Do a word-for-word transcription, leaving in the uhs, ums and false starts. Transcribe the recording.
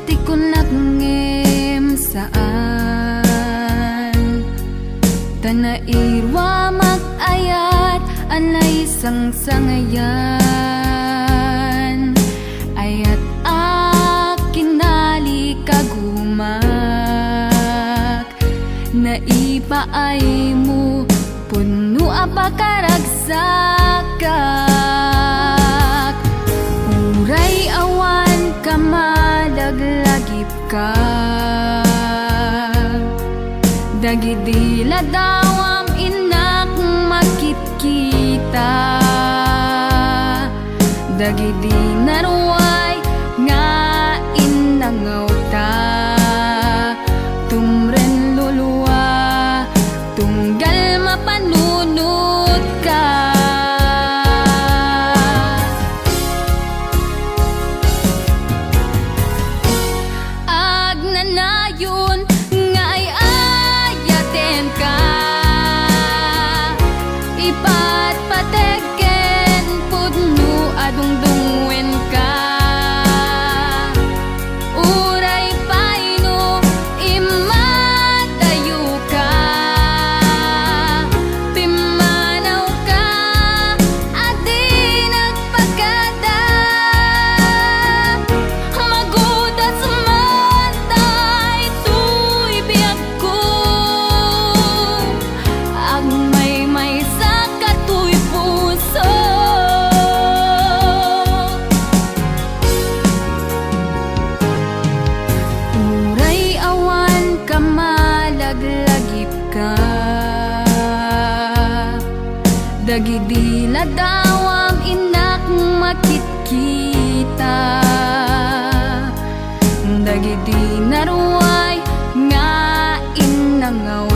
Ti kunak ngem saan, ta nairuamak ayat a naisangsangayan. Ayat a kinalikagumak, naipaaymo, pudno a pakaragsakak. Uray awan ka malaglagipka, dagidi ladawam innak makitkita. Dagidi naruay nga innangawta, tumren lulua, tunggal mapanunotka. Agnanayon nga ay-ayatenka, ipatpateg ken pudno a dungdungngoenka. Uray pay no immadayoka, pimmanawka a di nagpakada. Magudas man daytoy biagko, agmaymaysa katoy puso. Uray awan ka malaglagipka, dagidi ladawam innak makitkita. Dagidi naruay nga innangaw